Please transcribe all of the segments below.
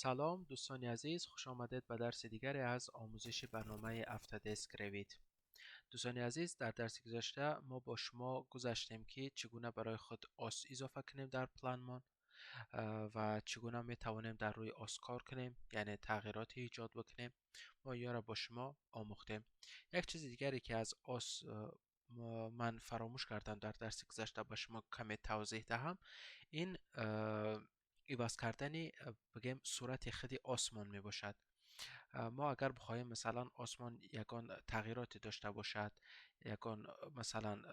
Салом, дӯстони азиз, хуш омадед ба дарси дигаре аз омӯзиши барномаи Autodesk Revit. Дӯстони азиз, дар дарси гузашта мо бо шумо гузаштем, ки чӣ гуна барои худ ос изофа кунем дар планмон ва чӣ гуна метавонем дар рӯи ос кор кунем, яъне тағйироте эҷод бикунем. Мо инро бо шумо омӯхтем. Як чизи дигаре, ки аз ос ман фаромӯш кардам дар дарси гузашта ба шумо каме тавзеҳ диҳам, ин иваз кардани, бигем, сурати худи осмон мебошад. Мо агар бихоҳем, масалан, осмон ягон тағйироте дошта бошад, ягон, масалан,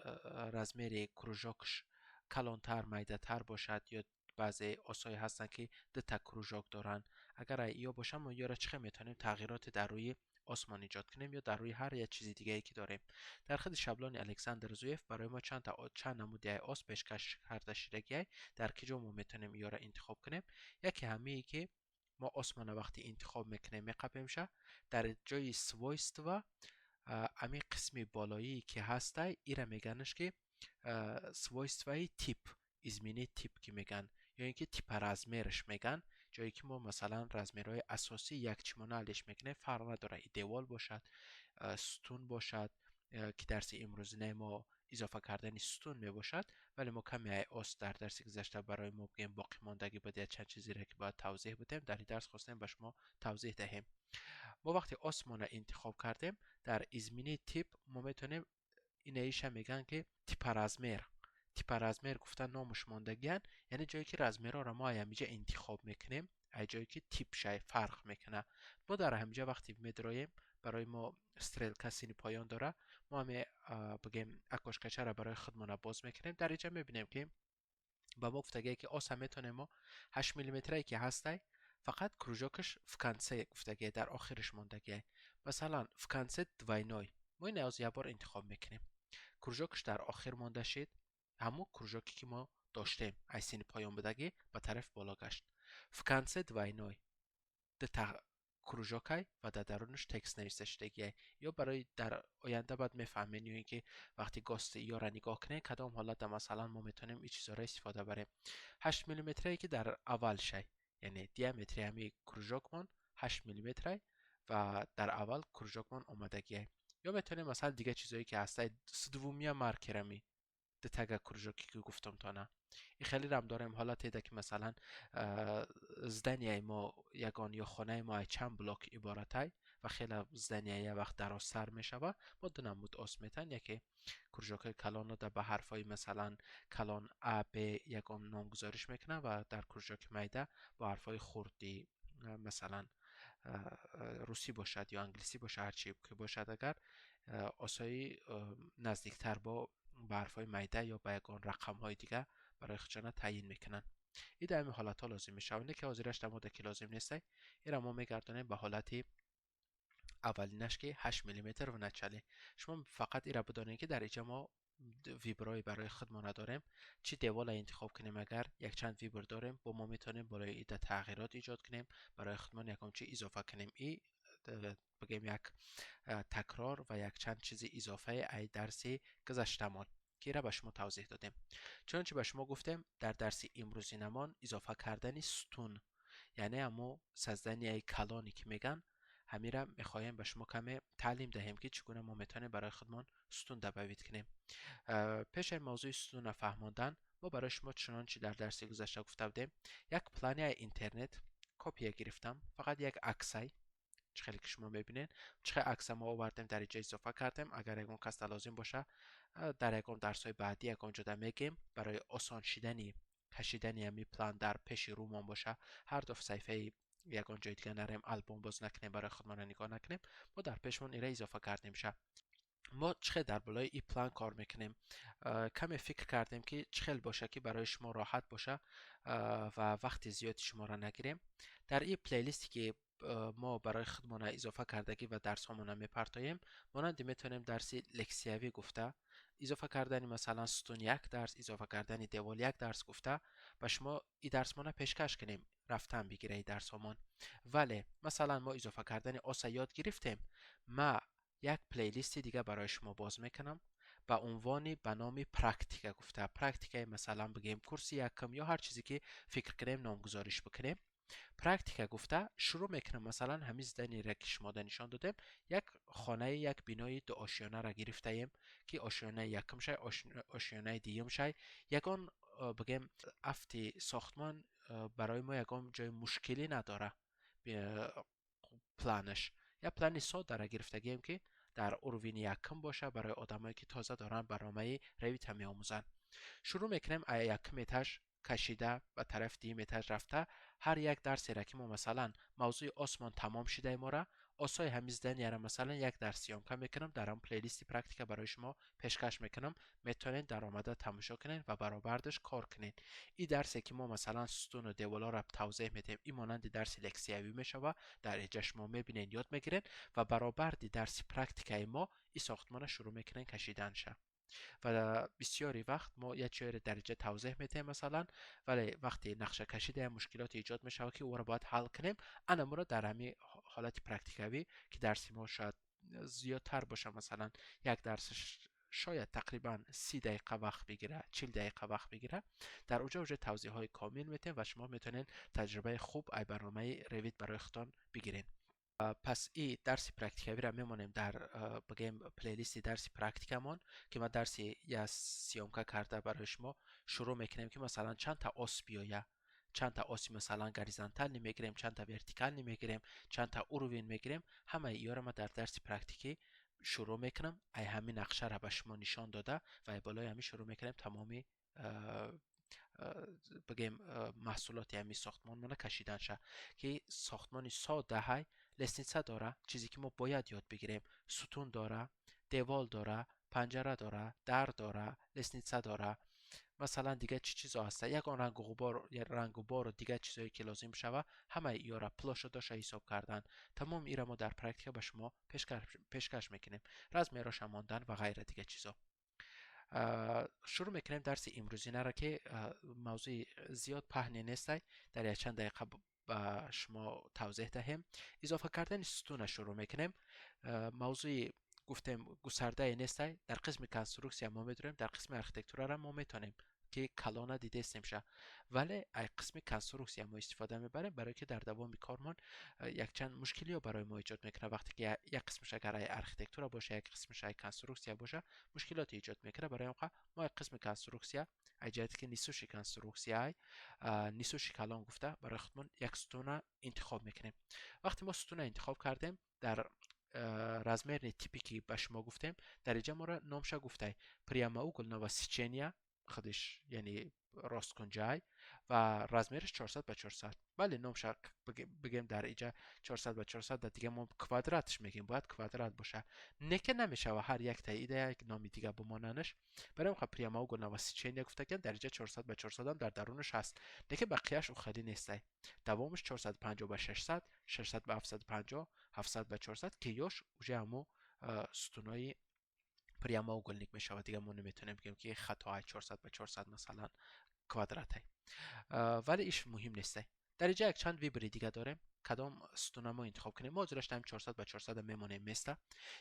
размери кружокш калонтар, майдатар бошад, ё баъзе осҳое ҳастанд, ки дута кружок доранд, агар ё бошад, мо ёро чӣ хел метавонем тағйироте дар рӯи осмон эҷод кунем ё дар рӯи ҳар як чизи дигае, ки дорем? Дар худи шаблони Александр Зуев барои мо чанд намуди ос пешкаш карда шудагиай, дар ки ҷо мо метавонем ёро интихоб кунем. Яке ҳамие, ки мо осмона вақте интихоб мекунем, меқапемша, дар ҷои свойства ами қисми болоие, ки ҳастай, ира меганаш, ки свойстваи тип, изменить тип ки меган, ё ин ки типоразмерш меган, ҷое ки мо, масалан, размерҳои асосии якчимона алиш мекунем. Фарқ надорад, и девол бошад, сутун бошад, ки дарси имрӯзинаи мо изофа кардани сутун мебошад. Вале мо каме ос дар дарси гузашта барои мо, бигем, боқимондагӣ буд, як чанд чизеро, ки бояд тавзеҳ будем, дар ин дарс хостем ба шумо тавзеҳ диҳем. Мо вақте осмона интихоб кардем, дар изменить тип мо метавонем инаиша мегӯянд, ки типоразмер. Типоразмер гуфта номуш мондагиян, яъне ҷое ки размерҳоро мо ҳамиҷа интихоб мекунем, ай ҷое ки типшай фарқ мекунад. Мо дар ҳамиҷа вақте медроем, барои мо стрелка сини поён дора, мо ҳаме, бигем, окошкачаро барои худмона боз мекунем. Дар инҷа мебинем, ки ба мо гуфтагие, ки оса метавонем мо 8 миллиметрае, ки ҳастай, фақат кружокаш в конце гуфтагие, дар охираш мондагие. Масалан, в конце двойной мо ин оз як бор интихоб мекунем, кружокаш дар охир монда шид. Ҳамон кружоке, ки мо доштем, ай сини поён будагӣ ба тарафи боло гашт. В конце двойной дута кружокай ва дар дарунаш текст нависта шудагиай. Ё барои дар оянда баъд мефаҳмед, ё ин ки вақти ГОСТи ёра нигоҳ кунед, кадом ҳолатда, масалан, мо метавонем ин чизҳоро истифода барем. 8 миллиметрае, ки дар аввал шай, яъне диаметри ҳамин кружокмон 8 миллиметрай ва дар аввал кружокмон омадагиай. Ё метавонем, масалан, дигар чизҳое, ки ҳастай, с двумя маркерами, дутага кружоке, ки гуфтам тона, ин хеле рам дорем. Ҳолате, ки, масалан, зданияи мо ягон ё хонаи мо чанд блок иборатай ва хеле здания як вақт дарозтар мешавад, мо ду намуд ос метан: яке кружокҳои калонро ба ҳарфҳои, масалан, калон А, Б ягон номгузориш мекунанд ва дар кружоки майда бо ҳарфҳои хурди, масалан, русӣ бошад ё англисӣ бошад, ҳарчи ки бошад, агар осои наздиктар бо ба ҳарфҳои майда ё ба ягон рақамҳои дигар барои худшона таъйин мекунанд. Ин дар ҳамин ҳолатҳо лозим мешавад, не ки ҳозираш дар мода ки лозим нестай. Инро мо мегардонем ба ҳолати аввалинаш, ки 8 миллиметр в начале. Шумо фақат инро бидонед, ки дар инҷа мо выборҳои барои худмона дорем. Чӣ девола интихоб кунем, агар якчанд выбор дорем, бо мо метавонем болои ида тағйирот эҷод кунем, барои худмон ягон чи изофа кунем. И, бигем, як такрор ва якчанд чизи изофаи ай дарси гузаштамон, ки ира ба шумо тавзеҳ додем. Чунончи ба шумо гуфтем, дар дарси имрӯзинамон изофа кардани сутун, яъне ҳамо создания колонны, ки меган, ҳамира мехоҳем ба шумо каме таълим диҳем, ки чӣ гуна мо метавонем барои худмон сутун добавить кунем. Пеш аз мавзӯи сутунро фаҳмондан, мо барои шумо, чунончи дар дарси гузашта гуфта будем, як плани интернет копия гирифтам, фақат як аксай. Чӣ хеле ки шумо мебинед, чӣ хел акса мо овардем, дар инҷа изофа кардем. Агар ягон касда лозим боша, дар ягон дарсҳои баъдӣ ягон ҷода мегем, барои осон шидани кашидани ҳамин план дар пеши рӯмон боша, ҳар ду саҳифаи ягон ҷои дига нарем, албом боз накунем, барои худмона нигоҳ накунем, мо дар пешмон ира изофа кардем ша. Мо чӣ хел дар болои ин план кор мекунем? Каме фикр кардем, ки чӣ хел боша, ки барои шумо роҳат боша ва вақти зиёди шуморо нагирем. Дар ин плейлисте, ки мо барои худмона изофа кардагӣ ва дарсҳомона мепартоем, монанди метавонем дарси лексиявӣ гуфта, изофа кардани, масалан, сутун як дарс, изофа кардани девол як дарс гуфта, ба шумо и дарсмона пешкаш кунем, рафтан бигира и дарсҳомон. Вале, масалан, мо изофа кардани оса ёд гирифтем, ма як плейлисти дига барои шумо боз мекунам ба унвони, ба номи практика гуфта, практикаи, масалан, бигем, курси якум ё ҳар чизе, ки фикр кунем, номгузориш бикунем. Практика гуфта шурӯъ мекунам. Масалан, ҳамин здание ре ки шумо да нишон додем, як хонаи, як бинои дуошёнаро гирифтаем, ки ошёнаи якум шай, ошёнаи дуюм шай. Ягон, бигем, афти сохтмон барои мо ягон ҷои мушкилӣ надора. Планаш як плани соддара гирифтагием, ки дар уровень и якум боша, барои одамое ки тоза доранд барномаи Revit а меомӯзанд. Шурӯъ мекунем якум этаж кашида, ба тарафи дуюм этаж рафта. Ҳар як дарсеро ки мо, масалан, мавзӯи осмон тамом шидаи мора, осои ҳамин здания ра, масалан, як дарс съёмка мекунам, дар ҳам плейлисти практика барои шумо пешкаш мекунам. Метавонед даромада тамошо кунед ва баробардаш кор кунед. Ин дарсе ки мо, масалан, сутуну деволҳоро тавзеҳ медиҳем, ин монанди дарси лексиявӣ мешавад. Дар инҷа шумо мебинед, ёд мегиред ва баробарди дарси практикаи мо ин сохтмонро шурӯъ мекунем кашиданша. Ва бисёри вақт мо як чизеро дар инҷа тавзеҳ медиҳем, масалан, вале вақте нақшакашида як мушкилоте эҷод мешавад, ки ӯро бояд ҳал кунем, ана моро дар ҳамин ҳолати практикавӣ, ки дарси мо шояд зиёдтар боша, масалан, як дарсаш шояд тақрибан 30 дақиқа вақт бигирад, 40 дақиқа вақт бигирад, дар оҷа уже тавзеҳҳои комил медиҳем ва шумо метавонед таҷрибаи хуб ай барномаи Revit барои худтон бигиред. Пас и дарси практикавиро мемонем дар, бигем, плейлисти дарси практикамон, ки ман дарси я съёмка карда барои шумо шурӯъ мекунем, ки масалан чандта ос биёя, чандта оси, масалан, горизонтальный мегирем, чандта вертикальный мегирем, чандта уровень мегирем. Ҳамаи иёро ман дар дарси практикӣ шурӯъ мекунам. Ай ҳамин нақшаро ба шумо нишон дода ва болои ҳамин шурӯъ мекунем тамоми, бигем, маҳсулоти ҳамин сохтмонмона кашиданша, ки сохтмони соддаҳай: лестница дора, чизе ки мо бояд ёд бигирем, сутун дора, девол дора, панҷара дора, дар дора, лестница дора, масалан, дигар чӣ чизо ҳаста, ягон рангу ғубор, рангу бору дигар чизое ки лозим шава, ҳамаи иёра площадь оша ҳисоб кардан, тамоми ира мо дар практика ба шумо пешкаш мекунем, размер оша мондан ва ғайра, дигар чизо. Шурӯъ мекунем дарси имрӯзинаро, ки мавзӯи зиёд паҳне нестай, дар якчанд дақиқа ба шумо тавзеҳ диҳем. Изофа кардани сутуна шурӯъ мекунем. Мавзӯи, гуфтем, густардае нестай. Дар қисми конструксия мо медорем, дар қисми архитектурара мо метавонем ки калона дидестемша, вале ай қисми конструксия мо истифода мебарем, барое ки дар давоми кормон якчанд мушкилиҳо барои мо эҷод мекунад. Вақте ки як қисмаш агар ай архитектура боша, як қисмаш ай конструксия боша, мушкилоте эҷод мекунад. Барои он мо ай қисми конструксия, ай ҷиҳате ки несущий конструкция, ай несущий калон гуфта, барои худмон як сутуна интихоб мекунем. Вақте мо сутуна интихоб кардем, дар размерный типе ки ба шумо гуфтем, дар инҷа моро номша гуфтай прямоугольного сечения, худиш яъне росткунҷай, ва размер аш 400 ба 400. Бале, номша, бигем, дар иҷа 400 ба 400, дар дига мо квадратш мегем, бояд квадрат боша, не ки намешава ҳар якта ида як номи дига бимонанаш. Барои ҳам прямоугольного сечения гуфтагем. Дар иҷа 400 ба 400 дар дарунаш ҳаст, не ки бақияш ӯ хеле нестай. Давомаш 450 ба 600, 600 ба 750, 700 ба 400, ки ёш уже ҳамо сутунои прямоугольник мешавад. Дига мо наметавонем бигем, ки хатоай 400 ба 400, масалан, квадратай, вале иш муҳим нестай. Дар инҷа якчанд выбор и дига дорем, кадом сутуна мо интихоб кунем. Мо ҳозираш даем 400 ба 400 мемонем места.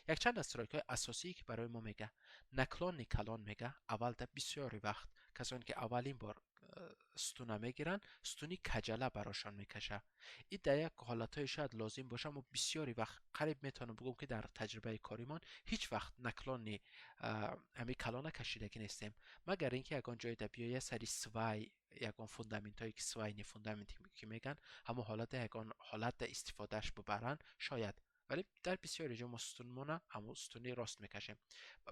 Якчанд настройка ҳои асосие ки барои мо мега: наклонный калон мега. Аввалда бисёри вақт касоне ки аввалин бор сутуна мегиранд, сутуни каҷала барошон мекаша. Ин дар як ҳолатҳое шояд лозим боша. Мо бисёри вақт, қариб метавонам бигӯм, ки дар таҷрибаи коримон ҳеҷ вақт наклонный ҳамин калона кашидагӣ нестем, магар ин ки ягон ҷойда биёя сари свай, ягон фундаментҳое ки свайный фундамент ки меган, ҳамон ҳолата, ягон ҳолатда истифодааш бибаранд шояд. Вале дар бисёри ҷо мо сутунмона ҳамон сутуни рост мекашем.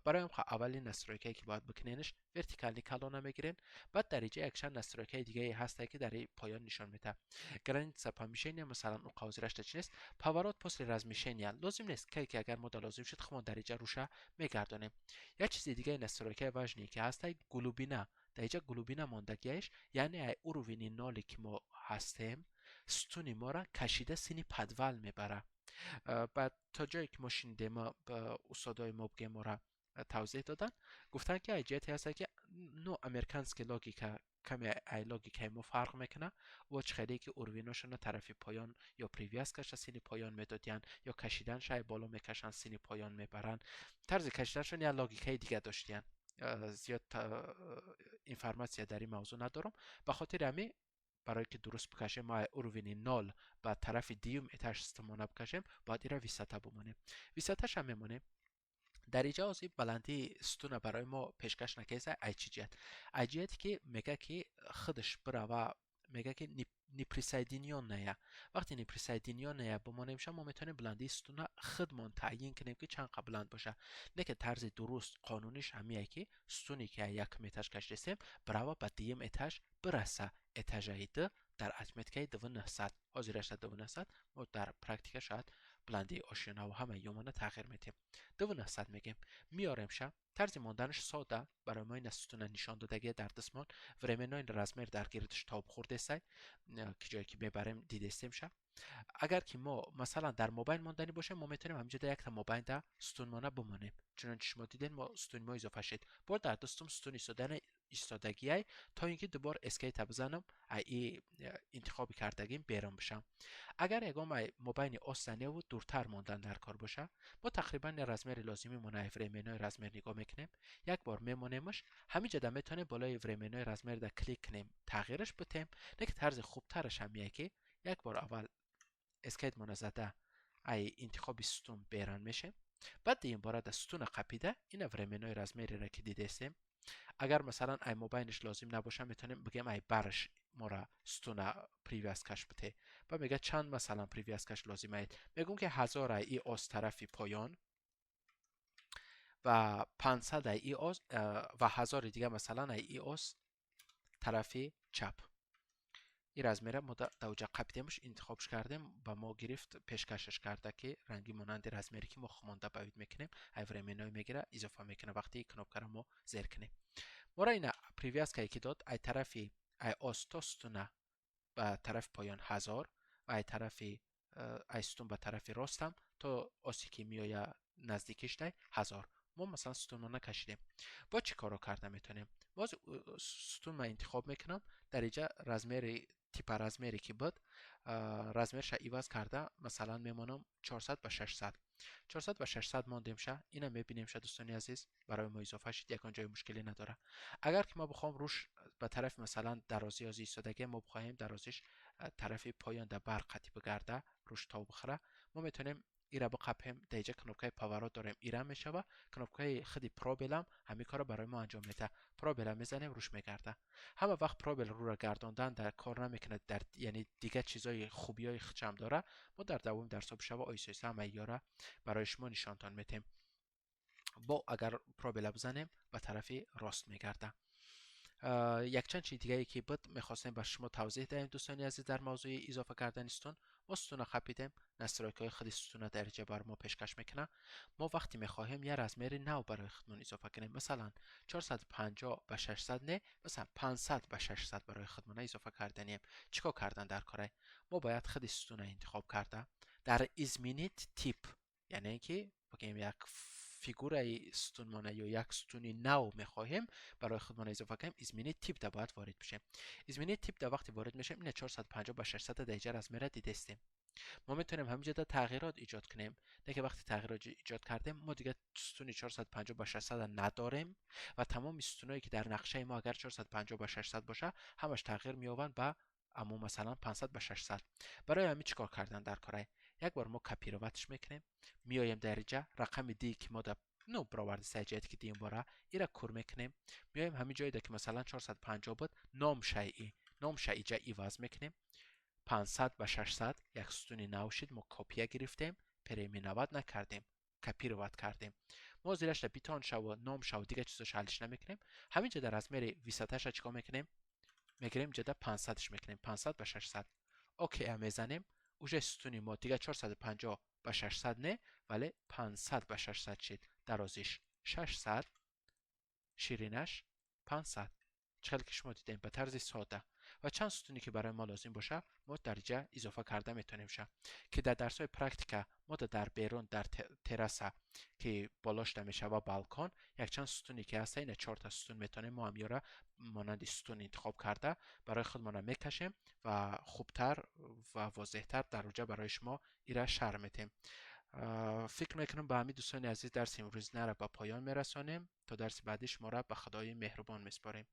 Барои ҳам аввалин настройка е ки бояд бикуненаш, вертикальный калона мегирем. Баъд дар инҷа якчанд настройка и дигае ҳастае, ки дар поён нишон медиҳад. Граница помещения, масалан, ӯ қавзирашта чи нест. Поворот после размещения лозим нест, кай ки агар мода лозим шуд, худмон дар инҷа руша мегардонем. Як чизи дигаи настройка и важный ки ҳастай, глубина. Дар инҷа глубина мондагиаш, яъне ай уровень и ноле ки мо ҳастем, сутуни моро кашида сини подвал мебарад. Баъд то ҷое ки мо шунидем, устодои мо, бигем, мора тавзеҳ доданд, гуфтанд, ки ай ҷиҳате ҳаста, ки, ну, американский логика каме ай логикаи мо фарқ мекунад. Во чӣ хеле ки уровень ошона тарафи поён ё привязка ша сини поён медодиянд, ё кашиданша ай боло мекашанд, сини поён мебаранд. Тарзи кашиданшон як логикаи дига доштиянд. Зиёд информация дар ин мавзӯъ надорам. Ба хотири ҳамин Барое ки дуруст бикашем, мо уровень и ноль ба тарафи дуюм этаж сутунмона бикашем, бояд ира высота бимонем. Высота ша мемонем. Дар инҷа ҳозир баландии сутуна барои мо пешкаш накеса. Ай чӣ ҷиҳат? Ай ҷиҳате ки мега, ки худаш бирава, мега, ки неприсоединённая. Вақте неприсоединённая бимонемша, мо метавонем баландии сутуна худмон таъйин кунем, ки чанд қа баланд боша. Не ки тарзи дуруст, қонуниш ҳамие, ки сутуне ки якум этаж кашидастем, бирава ба дуюм этаж бираса. Этажаи д дар отметка и 2900, ҳозирашда 2900. Мо дар практика шояд баландии ошёнаву ҳамаи ёмона тағйир медиҳем. 2900 мегем, меоремша. Тарзи монданаш сода, барои мо ина сутуна нишон додагия дар дастмон. Временной размер дар гирдаш тоб хӯрдесай, ки ҷое ки мебарем, дидестемша. Агар ки мо, масалан, дар мобайн монданӣ бошем, мо метавонем ҳаминҷода якта мобайнда сутунмона бимонем. Чунончи шумо дидем, мо сутуни мо изофа шид. Бор дар дастум сутун истодани истодагиай, то ин ки дубор Escape бизанам, ай и интихоби кардагим берун бишам. Агар ягон ай мобайни останеву дуртар мондан дар кор боша, мо тақрибан размер и лозимимон ай временной размер нигоҳ мекунем, як бор мемонемаш. Ҳаминҷода метавонем болои временной размер да клик кунем, тағйираш битем. Лекин тарзи хубтараш ҳамие, ки як бор аввал Escape мона зада, ай интихоби сутун беран мешем, баъд дуюм бора да сутуна қапида, ина временной размер еро ки дидестем. Агар, масалан, ай мобайниш лозим набоша, метавонем бигем, ай бараш мора сутуна привязка ш бите. Ба мега, чанд, масалан, привязка ш лозим аед? Мегӯм, ки 1000 ай и ос тарафи поён ва 500 ай и ос ва 1000-и дига, масалан, ай и ос тарафи чап. Ин размер а мо даоҷа қапидемш, интихобш кардем, ба мо гирифт, пешкашаш карда, ки ранги монанди размер е ки мо хумонда ба вид мекунем, ай временной мегира, изофа мекунем. Вақте кнопка ро мо зер кунем, мора ина привязка е ки дод, ай тарафи ай ос то сутуна ба тарафи поён 1000 ва ай тарафи ай сутун ба тарафи ростам то осе ки меоя наздикишдай 1000. Мо, масалан, сутунро накашидем. Бо чӣ корро карда метавонем? Боз сутун ман интихоб мекунам. Дар инҷа размер и типа размер е ки буд, размер ша иваз карда, масалан, мемонам 400 ба 600. 400 ба 600 мондемша, ина мебинемша, дӯстони азиз, барои мо изофа шид, ягон ҷои мушкилӣ надора. Агар ки мо бихоҳем руш ба тарафи, масалан, дарозӣ ёзи истодагия, мо бихоҳем дарозиш тарафи поён да бар қати бигарда, руш тов бихӯра, мо метавонем ира биқапем. Дар инҷа кнопка и поворот дорем, ира мешава. Кнопка и худи пробел ам ҳамин корро барои мо анҷом медиҳад. Пробел а мезанем, руш мегарда. Ҳама вақт пробел рӯра гардондан дар кор намекунад, дар яъне дигар чизои хубиҳои худшам дора. Мо дар давоми дарсҳо бишава, оҳиста оҳиста ҳамаи ёра барои шумо нишонтон медиҳем. Бо агар пробел а бизанем, ба тарафи рост мегарда. Якчанд чизи дигае ки буд, мехостем ба шумо тавзеҳ диҳем, дӯстони азиз, дар мавзӯи изофа кардани сутун. Мо сутуна қапидем, настройка ҳои худи сутуна дар инҷа бар мо пешкаш мекунад. Мо вақте мехоҳем як размер и нав барои худмон изофа кунем, масалан, 450 ба 600 не, масалан, 500 ба 600 барои худмона изофа карданием, чӣ кор кардан дар корай? Мо бояд худи сутуна интихоб карда, дар изменить тип, яъне ки бигем, як фигураи сутунмона ё як сутуни нав мехоҳем барои худмон изофа кунем, изменить тип да бояд ворид бишем. Изменить тип да вақте ворид мешем, ина 450 ба 600 дар инҷа размер а дидестем. Мо метавонем ҳаминҷода тағйирот иҷод кунем. Лекин вақте тағйирот иҷод кардем, мо дигар сутуни 450 ба 600 надорем ва тамоми сутунҳое ки дар нақшаи мо агар 450 ба 600 боша, ҳамаш тағйир меёбанд ба аммо, масалан, 500 ба 600. Барои ҳамин чӣ кор кардан дар корай? Як бор мо копировать ш мекунем, меоем дар инҷа, рақами ди ки мо дар ну бароварди саҷиҳате ки дим бора, ира кур мекунем, меоем ҳамин ҷойда ки, масалан, 450 буд, ном шайъи ном шайъиҷа иваз мекунем, 500 ба 600. Як сутуни нав шид. Мо копия гирифтем, переименовать накардем, копировать кардем. Мо зирашда битон шаву ном шаву дигар чизош ҳаллиш намекунем. Ҳамин ҷо дар размер и высота ша чикор мекунем? Мегирем, ҷода 500ш мекунем, 500 ба 600. Окей мезанем. Уже сутуни мо дигар 450 ба 600 не, вале 500 ба 600 шид. Дарозиш 600, ширинаш 500. Чӣ хеле ки шумо дидем, ба тарзи сода ва чанд сутуне ки барои мо лозим боша, мо дар ҷа изофа карда метавонем ша, ки дар дарсҳои практика мо дар берун, дар терраса ки болошта мешава балкон, якчанд сутуне ки ҳаста, ина чорта сутун, метавонем мо ҳамёра монанди сутун интихоб карда, барои худмона мекашем ва хубтар ва возеҳтар дар оҷа барои шумо ира шарҳ метем. Фикр мекунам, ба ҳамин, дӯстони азиз, дарси имрӯзинара ба поён мерасонем. То дарси баъдӣ шуморо ба Худои меҳрубон месупорем.